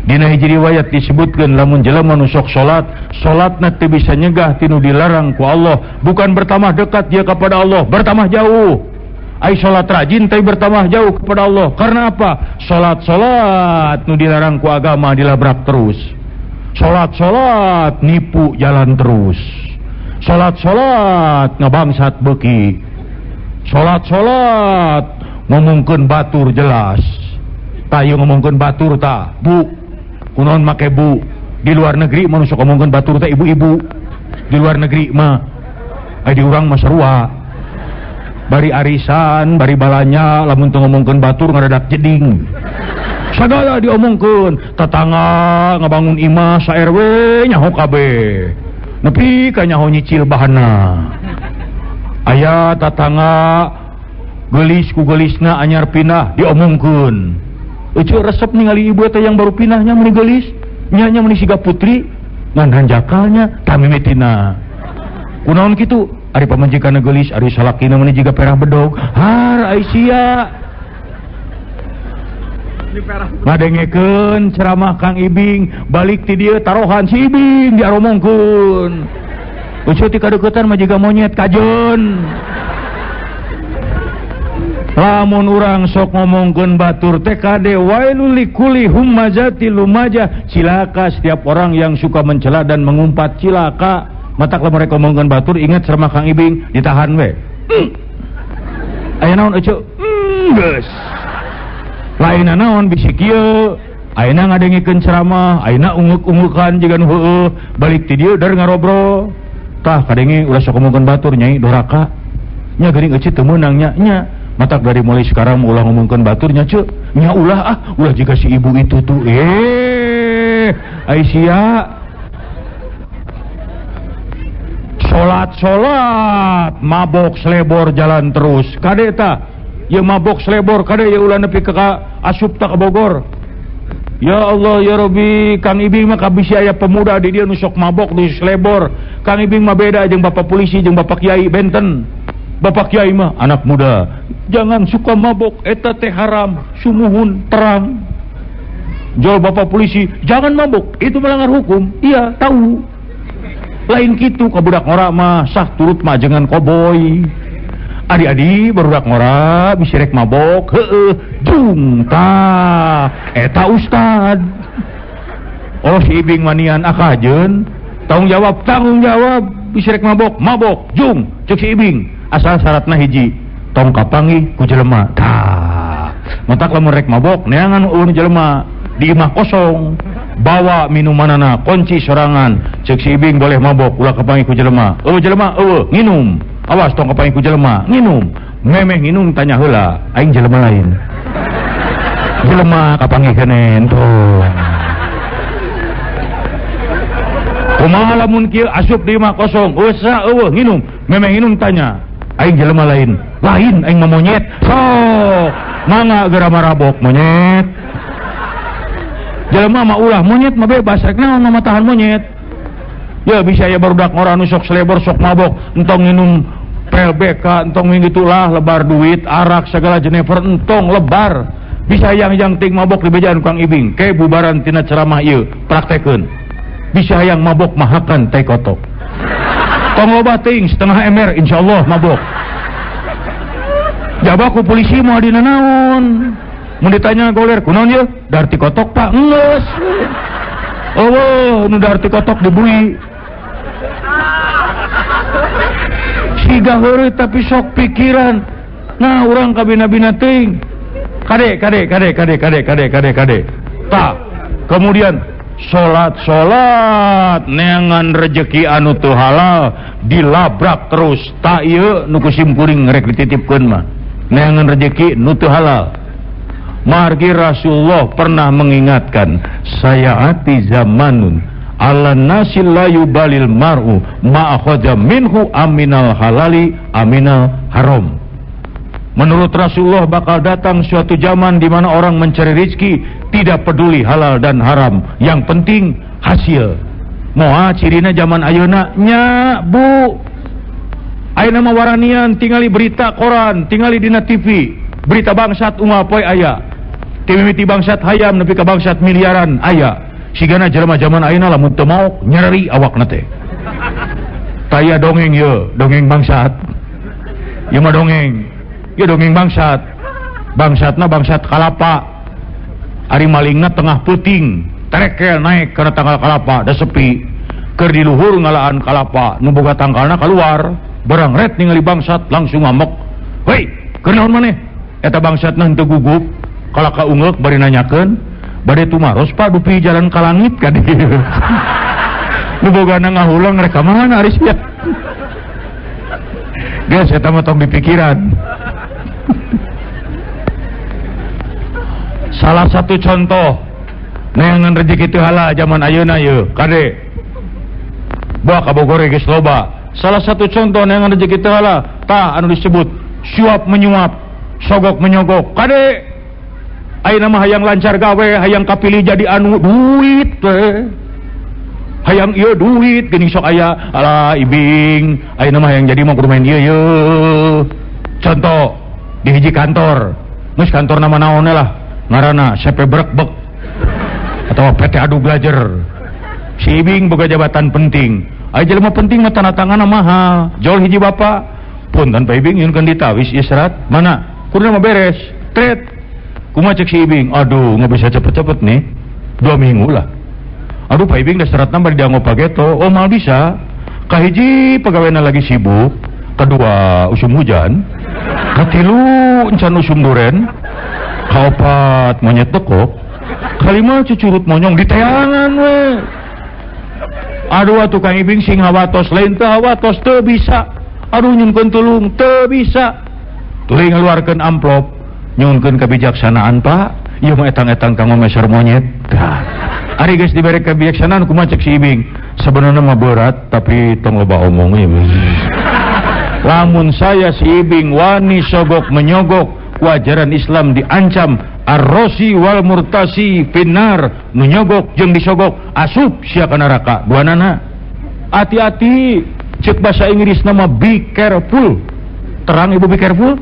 Dina hiji riwayat disebutkeun lamun jelema nu sok salat, salatna teu bisa nyegah tinu dilarang ku Allah, bukan bertambah dekat dia kepada Allah, bertambah jauh. Ai salat rajin tapi bertambah jauh kepada Allah. Karena apa? Salat-salat nu dilarang ku agama dilabrak terus. Salat-salat nipu jalan terus. Salat-salat ngabangsat beuki. Salat-salat ngomongkeun batur jelas. Tah ieu ngomongkeun batur tah, Bu. Kunaon make bu? Di luar negeri mah nu sok ngomongkeun batur teh ibu-ibu. Di luar negeri mah ai di urang mah sarua. Bari arisan, bari balanya lamun teu ngomongkeun batur ngadadak jeding. Sagala diomongkeun, tetangga ngabangun imah sa RW nyaho kabeh. Nepi ka nyaho nyicil bahanna. Aya tetangga geulis ku geulisna anyar pindah diomongkeun. Euceu resep ningali ibu teh yang baru pindahnya meuni geulis, nya nya meuni siga putri, ngan hanjakalnya tah mimitina. Kunaon kitu? Ari pamajikanna geulis, ari salakina meuni jiga perah bedog. Har ai sia. Ngadengekeun ceramah Kang Ibing, balik ti dieu tarohan si Ibing diaromongkeun. Euceu ti kadeuketan mah jiga monyet kajeun. Lamun urang sok ngomongkeun batur teh kade wailul likulli humazati lumajah, cilaka setiap orang yang suka mencela dan mengumpat, cilaka. Matak lamun rek ngomongkeun batur ingat ceramah Kang Ibing ditahan we. Aya naon euceu? Geus. Lainna naon bisi kieu, ayeuna ngadengikeun ceramah, ayeuna ungeuk-ungeukan jiga nu heueuh, balik ti dieu dar ngarobrol. Tah kadenge ulah sok ngomongkeun batur nyai doraka. Nya geuning euceu teu meunang nya nya. Matak dari mulai sekarang ulah ngomongkeun baturnya ceu, nya ulah ah, ulah jika si ibu itu tuh. Aisyah. Salat-salat mabok selebor jalan terus. Kade tah, ye mabok selebor kade ye ulah nepi ka asup ta ka Bogor. Ya Allah ya Rabbi, Kang Ibing mah kabisi aya pemuda di dieu nu sok mabok nu selebor. Kang Ibing mah beda jeung bapak polisi jeung bapak kiai benten. Bapak kiai mah anak muda, jangan suka mabok, eta teh haram, sumuhun terang. Jol bapak polisi, jangan mabok, itu melanggar hukum. Iya, tahu. Lain kitu ka budak ngora mah sah turut mah jangan koboi. Adi-adi barudak ngora bisi rek mabok, heueuh, jung tah, eta ustad. Oh si Ibing manian akajeun, tanggung jawab bisi rek mabok, mabok, jung, cek si Ibing. Asal syaratna hiji, tong kapanggih ku jelema. Tah, matak lamun rek mabok neangan eueun jelema di imah kosong, bawa minumanana, kunci sorangan. Cek si Ibing boleh mabok ulah kapanggih ku jelema. Eueuh jelema eueuh nginum. Awas tong kapanggih ku jelema, nginum. Memeh nginum tanya heula, aing jelema lain. Jelema kapanggih keneh entong. Kumaha lamun kieu asup di imah kosong, eueuh sa eueuh nginum, memeh nginum tanya, aing jelema lain. Lain aing mah monyet. Sok, mangga geura marabok monyet. Jelema mah ulah, monyet mah bebas, rek naon mah tahan monyet. Ya bisa ya barudak ngora nu sok selebor sok mabok, entong minum pel BK, entong gitulah lebar duit, arak segala jenever entong lebar. Bisa yang ting mabok di bejaan Kang Ibing, ke bubaran tina ceramah ieu, praktekeun. Bisa yang mabok mahakan teh kotok. Tong loba teuing setengah ember insyaallah mabok. Jaba ku polisi moal dina naon. Mun ditanya goler kunaon ieu? Darti kotok Pak, geus. Eueuh nu darti kotok dibui. Siga heureuy tapi sok pikiran. Nah, urang kabina-bina teuing. Kade kade kade kade kade kade kade kade. Tah, kemudian salat-salat neangan rejeki anu teu halal dilabrak terus. Tak ieu nu ku simkuring rek dititipkeun mah. Neangan rejeki nu teu halal. Margi Rasulullah pernah mengingatkan, sayaati zamanun ala nasil la yubalil mar'u ma akhadha minhu aminal halali aminal haram. Menurut Rasulullah bakal datang suatu zaman di mana orang mencari rezeki tidak peduli halal dan haram, yang penting hasil. Moal cirina zaman ayeuna nya bu. Ayeuna mah waranian tingali berita koran, tingali dina TV, berita bangsat unggal poe aya. Timimiti bangsat hayam nepi ka bangsat miliaran aya. Sigana jelema zaman ayeuna lamun teu maok nyeri awakna teh. Taya dongeng ye, dongeng bangsat. Ieu mah dongeng. Ieu dongeng bangsat. Bangsatna bangsat kalapa. Ari malingna tengah peuting, terekel naik kana tangkal kalapa da sepi. Keur di luhur ngalaan kalapa, nu boga tangkalna kaluar, barang ret ningali bangsat langsung ngamuk. Hei, keur naon maneh? Eta bangsatna henteu gugup. Kalau ka ungeuk bari nanyakeun, bade tumaros Pak dupi jalan ka langit ka dieu. Nu bogana ngahulang rek ka mana ari sia. Geus eta mah tong dipikiran. Salah satu contoh neangan rezeki teu halal zaman ayeuna yeuh, kade. Buah ka Bogor geus loba. Salah satu contoh neangan rezeki teu halal tah anu disebut suap menyuap, sogok menyogok. Kade. Ayeuna mah hayang lancar gawe, hayang kapilih jadi anu duit teh. Hayang ieu duit geuning sok aya, alah ibing, ayeuna mah hayang jadi mah kudu main ieu ye. Contoh di hiji kantor, geus kantor nama naon lah, ngaranna CP Brekbek atau PT Adu Belajar. Si ibing boga jabatan penting. Aya jelema penting mah tanda tanganna mahal. Jol hiji bapak, punten Pak Ibing nyunkeun ditawis ieu serat, mana? Kudu mah beres. Tret. Kumaha cek si Ibing, aduh nggak bisa cepet-cepet nih, 2 minggu lah. Aduh Pak Ibing dah serat nambah di dianggo pageto, oh mal bisa. Kahiji pegawainya lagi sibuk, kedua usum hujan, katilu encan usum duren, kaopat monyet tekok, kalima cucurut monyong di teangan we. Aduh atuh Kang Ibing sing hawatos lain teu hawatos teu bisa. Aduh nyunkeun tulung teu bisa. Tuluy ngaluarkeun amplop. Nyunkeun kebijaksanaan Pak, ieu mah etang-etang kanggo meser monyet. Tah. Ari geus dibere kebijaksanaan kumaha cek si Ibing? Sebenarnya mah berat tapi tong loba omong ieu. Lamun saya si Ibing wani sogok menyogok, ku ajaran Islam diancam arrosi wal murtasi finnar, menyogok jeung disogok asup sia ka neraka duanana. Hati-hati, cek bahasa Inggris nama be careful. Terang ibu be careful?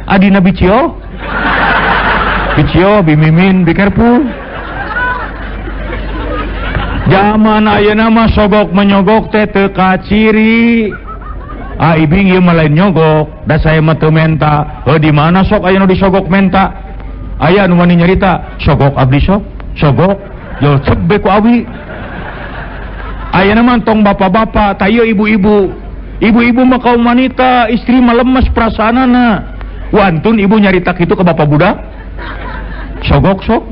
Adina bicio? Bicio, bimimin, be careful. Zaman ayeuna mah sogok menyogok teh teu kaciri. Ah ibing ieu mah lain nyogok, da saya mah teu menta. Heuh di mana sok aya nu disogok menta? Aya nu wani nyarita, sogok abdi sok, sogok, jol cep be ku awi. Ayeuna mah tong bapak-bapak, tah ieu ibu-ibu. Ibu-ibu mah kaum wanita, istri mah lemes perasaanana. Wantun ibu nyarita kitu ke bapak budak? Sogok sok?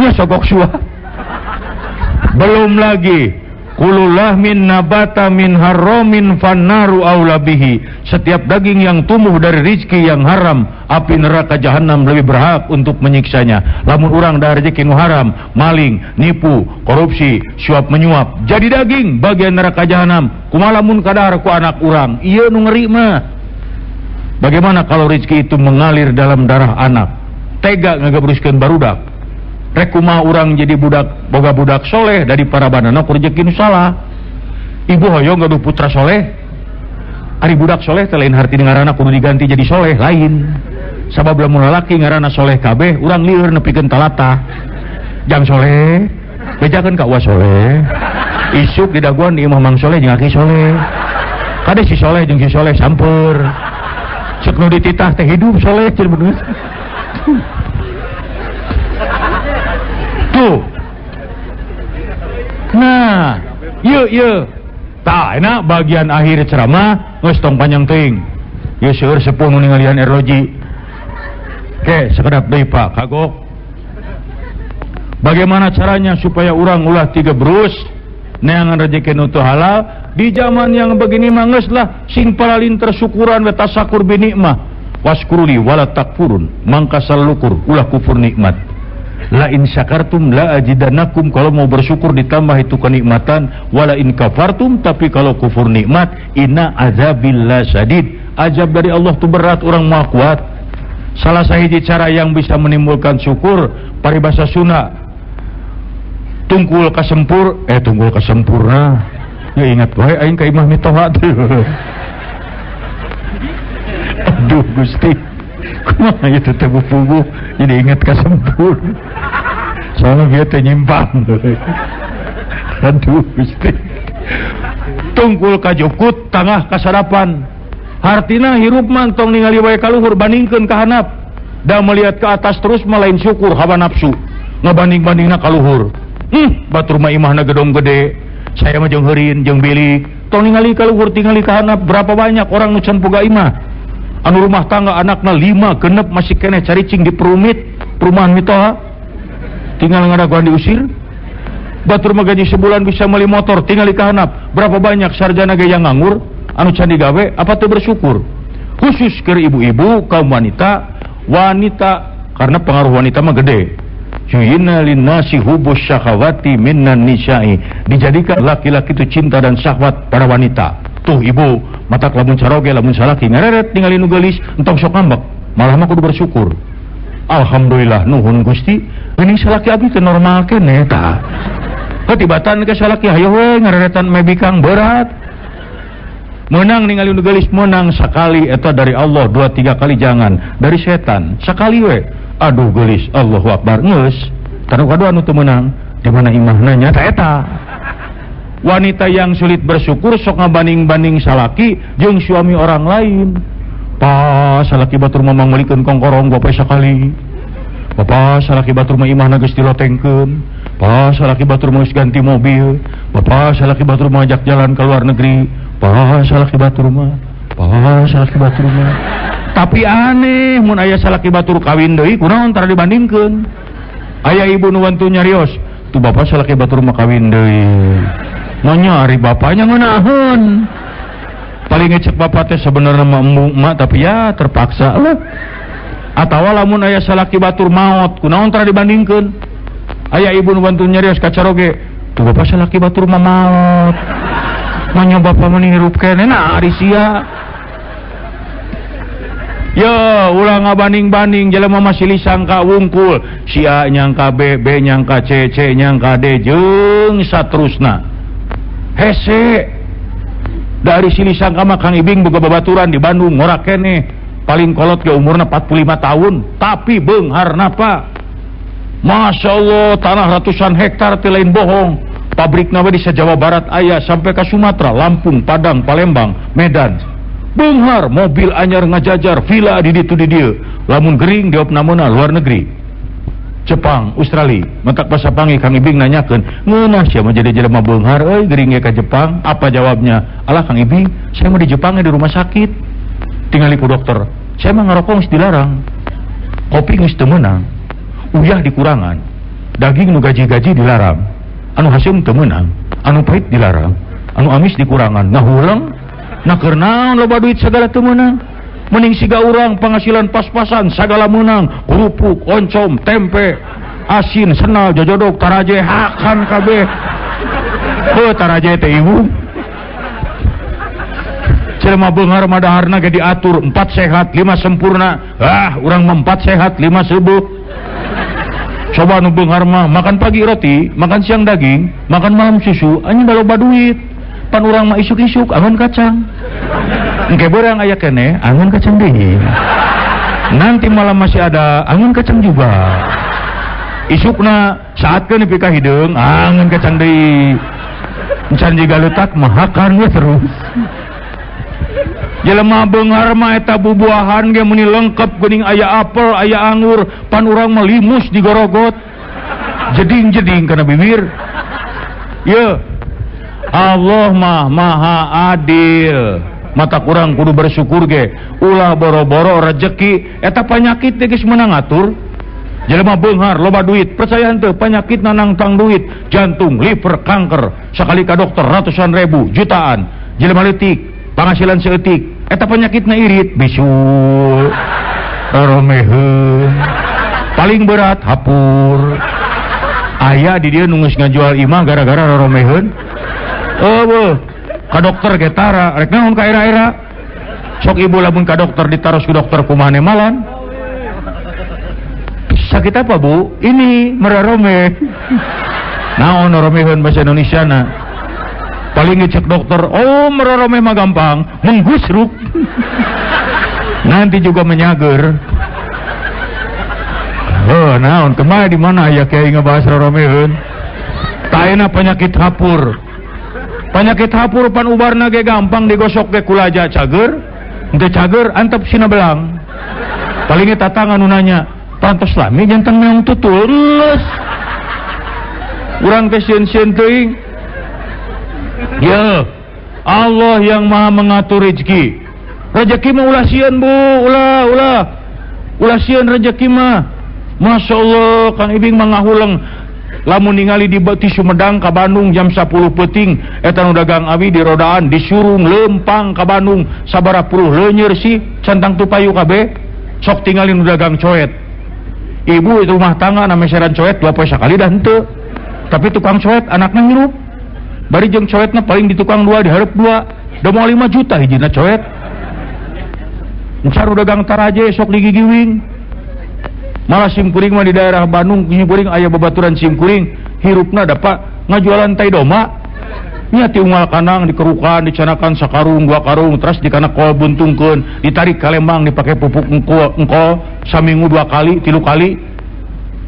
Ya sogok suah. Belum lagi kululahmin nabata min haramin fannaru aulabihi. Setiap daging yang tumbuh dari rizki yang haram, api neraka jahanam lebih berhak untuk menyiksanya. Lamun urang dahar rezeki nu haram, maling, nipu, korupsi, suap menyuap, jadi daging bagian neraka jahanam. Kumaha lamun kadahar ku anak urang? Ieu nu ngeri mah. Bagaimana kalau rezeki itu mengalir dalam darah anak? Tega ngagabruskeun barudak. Rek kumaha urang jadi budak boga budak soleh dari para banana ku rezeki nu salah. Ibu hoyong gaduh putra soleh. Ari budak soleh teh lain harti ngaranna kudu diganti jadi soleh lain. Sabab lamun lalaki ngaranna soleh kabeh urang lieur nepikeun talata. Jang soleh, bejakeun ka uwa soleh. Isuk didaguan di imah Mang Soleh jeung aki soleh. Kade si soleh jeung si soleh sampeur. Cek nu dititah teh hidup soleh cenah bener. Tuh. Nah, yuk yuk. Tah enak bagian akhir ceramah geus tong panjang teuing. Ieu seueur sepuh nu ningalian erloji. Oke, sekedap deui Pak, kagok. Bagaimana caranya supaya urang ulah tiga berus neangan rezeki nu teu halal di zaman yang begini mah geus lah sing paralinter syukuran we tasakur bi nikmah waskuruli wala takfurun mangka salukur ulah kufur nikmat. La in syakartum la ajidanakum, kalau mau bersyukur ditambah itu kenikmatan, wala in kafartum, tapi kalau kufur nikmat inna azabillah syadid, azab dari Allah itu berat, orang mau kuat. Salah sahiji cara yang bisa menimbulkan syukur paribasa Sunda tungkul kasempur, tungkul kasempurna ya ingat wae aing ka imah mitoha teh. Aduh Gusti, kumaha ieu teh bupuguh jadi ingat kasempur. Soalnya dia teh nyimpang. Aduh Gusti. Tungkul kajukut tangah kasarapan. Hartina hirup mah tong ningali wae ka luhur, bandingkeun ka handap. Da melihat ke atas terus mah lain syukur, hawa nafsu. Ngabanding-bandingna ka luhur. Batur mah imahna gedong gede. Saya mah jeung heurin, jeung bilik. Tong ningali ka luhur, tingali ka handap, berapa banyak orang nu can boga imah. Anu rumah tangga anakna 5 genep masih keneh caricing di perumit, perumahan mitoha. Tinggal ngadaguan diusir. Batur mah gaji sebulan bisa beli motor, tingali ka handap. Berapa banyak sarjana ge yang nganggur, anu can digawe, apa teu bersyukur? Khusus keur ibu-ibu, kaum wanita, wanita karena pengaruh wanita mah gede. Ju'ina linnasi hubus syahawati minan nisa'i. Dijadikan laki-laki itu cinta dan syahwat pada wanita. Tuh ibu, matak lamun caroge lamun salaki ngareret ningali nu geulis, entong sok ngambek, malah mah kudu bersyukur. Alhamdulillah nuhun Gusti, geuning salaki abdi teh normal keneh tah. Ketibatan ke salaki hayo we ngareretan mebikang berat. Menang ningali nu geulis menang sekali eta dari Allah, 2 3 kali jangan, dari setan sekali we. Aduh geulis, Allahu Akbar geus. Tanu kadua anu teu meunang, di mana imahna nya ta eta. Wanita yang sulit bersyukur sok ngabanding-banding salaki jeung suami orang lain. Pa salaki batur mah mangmelikeun kongkorong gope sakali. Bapa salaki batur mah imahna geus dilotengkeun. Pa salaki batur mah geus ganti mobil. Bapa salaki batur mah ajak jalan ke luar negeri. Pa salaki batur mah, pa salaki batur mah. Tapi aneh mun aya salaki batur kawin deui kunaon tara dibandingkeun. Aya ibu nu wantu nyarios, tuh bapa salaki batur mah kawin deui. Nanya ari bapaknya ngeunaheun. Paling ngecek bapak teh sebenarnya mah embung emak tapi ya terpaksa lah. Atawa lamun aya salaki batur maot kunaon tara dibandingkeun. Aya ibu nu bantu nyarios ka caroge, tuh bapak salaki batur mah maot. Nanya bapak mah hirup keneh nah ari sia. Yo ulah ngabanding-banding jelema masih lisangka wungkul, si A nyangka B, B nyangka C, C nyangka D jeung saterusna. Hese dari sini sangka mah Kang Ibing boga babaturan di Bandung ngorak keneh paling kolot ke umurna 45 tahun tapi beungharna Pak. Masya Allah tanah ratusan hektar teu lain bohong. Pabrikna we di Jawa Barat aya sampai ke Sumatera, Lampung, Padang, Palembang, Medan. Beunghar mobil anyar ngajajar villa di ditu di dieu. Lamun gering diopna meuna luar negeri. Jepang, Australia, mentak pasapangi Kang Ibing nanyakeun, ngeunah sia mah jadi jelema beunghar euy gering ge ka Jepang. Apa jawabnya? Alah Kang Ibing, saya mah di Jepang di rumah sakit. Tingali ku dokter, saya mah ngarokok geus dilarang. Kopi geus teu meunang. Uyah dikurangan. Daging nu gaji-gaji dilarang. Anu haseum teu meunang, anu pahit dilarang, anu amis dikurangan. Ngahuleng, nah keur naon loba duit sagala teu meunang. Mending siga urang penghasilan pas-pasan sagala meunang, kerupuk, oncom, tempe, asin, senal, jojodok, taraje, hakan kabeh. Heuh taraje teh ibu. Jelema beunghar mah daharna ge diatur 4 sehat, 5 sempurna. Ah, urang mah 4 sehat, 5 seubeuk. Coba nu beunghar mah makan pagi roti, makan siang daging, makan malam susu, anjing da loba duit. Pan urang mah isuk-isuk angon kacang. Engke beurang aya keneh angon kacang deui. Nanti malam masih ada angon kacang juga. Isukna saatkeun nepi ka hideung angon kacang deui. Encan jiga leutak mah hakan we terus. Jelema beunghar mah eta bubuahan ge meuni lengkep geuning aya apel, aya anggur, pan urang mah limus digorogot. Jeding-jeding kana bibir. Ye. Allah mah maha adil. Mata kurang kudu bersyukur ge. Ulah boro-boro rejeki eta panyakit teh geus meunang ngatur. Jelema beunghar loba duit, percaya henteu penyakit nangtang duit, jantung, liver, kanker, sakali ka dokter ratusan ribu, jutaan. Jelema leutik, panghasilan seeutik, eta penyakitna irit, bisul, romeheun. Paling berat hapur. Aya di dieu nu geus ngajual imah gara-gara roromeheun. Eueuh, ka dokter ge tara, rek naon ka era-era. Sok ibu lamun ka dokter ditaros ku dokter kumaha nemalan. Sakit apa bu? Ini merarome. Naon roromeheun bahasa Indonesia na. Paling ngecek dokter, oh merarome mah gampang, menggusruk. Nanti juga menyager. Oh, naon kemana di mana ya kiai ngebahas roromeheun? Taena penyakit hapur. Penyakit hapur pan ubarna ge gampang digosok ge kulaja cager, henteu cager antep sina belang. Paling tatang anu nanya, pantos lami jantan meong tutul geus. Urang teh sieun-sieun teuing. Ya, Allah yang Maha mengatur rezeki. Rezeki mah ulah sieun bu, ulah ulah. Ulah sieun rezeki mah. Masya Allah, Kang Ibing mah ngahuleng. Lamun ningali di ti Sumedang ka Bandung jam 10 peuting, eta nu dagang awi di rodaan disurung lempang ka Bandung sabaraha puluh leunyer sih centang tupayu kabeh. Sok tingali nu dagang coet. Ibu itu rumah tangga na meseran coet 2 poe sakali dah henteu. Tapi tukang coet anakna ngirup. Bari jeung coetna paling di tukang 2 dihareup 2. Da moal 5 juta hijina coet. Encar dagang taraje sok digigiwing. Malah simkuring mah di daerah Bandung simkuring aya babaturan simkuring hirupna dapat ngajualan tai doma. Nya ti unggal kanang dikerukan dicanakan sakarung 2 karung terus dikana kol buntungkeun ditarik ka Lembang dipake pupuk engkol saminggu 2 kali 3 kali.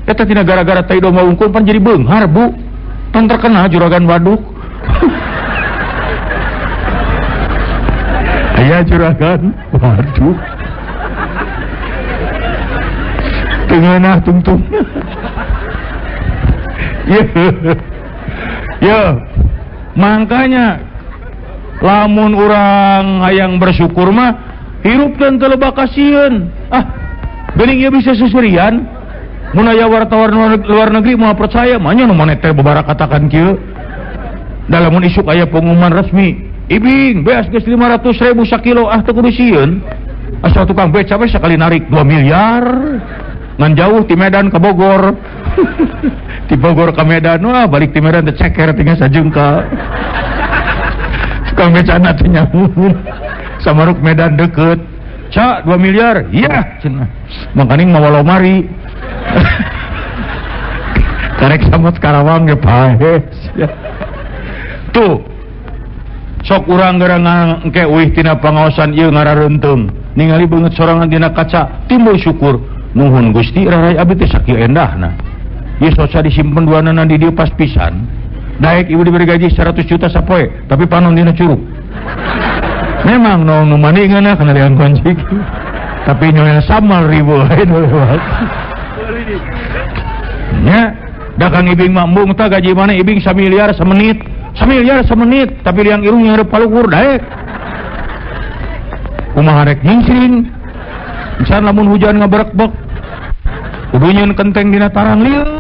Eta tina gara-gara tai doma unggul pan jadi beunghar bu. Pan terkenal juragan waduk. Aya juragan waduk. Tengenah tungtung. Ya. Ya. Makanya lamun urang hayang bersyukur mah hirup dan teu loba kasieun. Ah, geuning ieu bisa susurian. Mun aya wartawan luar negeri moal percaya, mah nya nu moneter babara katakan kieu. Da lamun isuk aya pengumuman resmi, Ibing beas geus 500.000 sakilo, ah teu kudu sieun. Asal tukang beca we sakali narik 2 miliar. Ngan jauh ti Medan ke Bogor. Ti Bogor ke Medan, wah balik ti Medan teh ceker tinggal sajengka. Tukang becana teh nyamun. Samaruk Medan deket. Ca 2 miliar, iya cenah. Makaning mawa lomari. Karek samot Karawang ge paes. Tuh. Sok urang gara engke uih tina pangaosan ieu ngarareunteung. Ningali beungeut sorangan dina kaca, timbul syukur. Nuhun Gusti rarai abdi teh sakieu endahna. Ieu soca disimpen duanana di dieu pas pisan. Daek ibu diberi gaji 100 juta sapoe, tapi panon dina curug. Memang nu nu maningeunna kana liang kunci. Tapi nyonya samal ribu lain lewat. Nya, da Kang Ibing mah embung tah gaji mana Ibing 1 miliar semenit. 1 miliar semenit, tapi liang irung nyareup paluhur daek. Kumaha rek nyingsring? Misalnya lamun hujan ngaberekbek, kudu nyeun kenteng dina tarang lieur.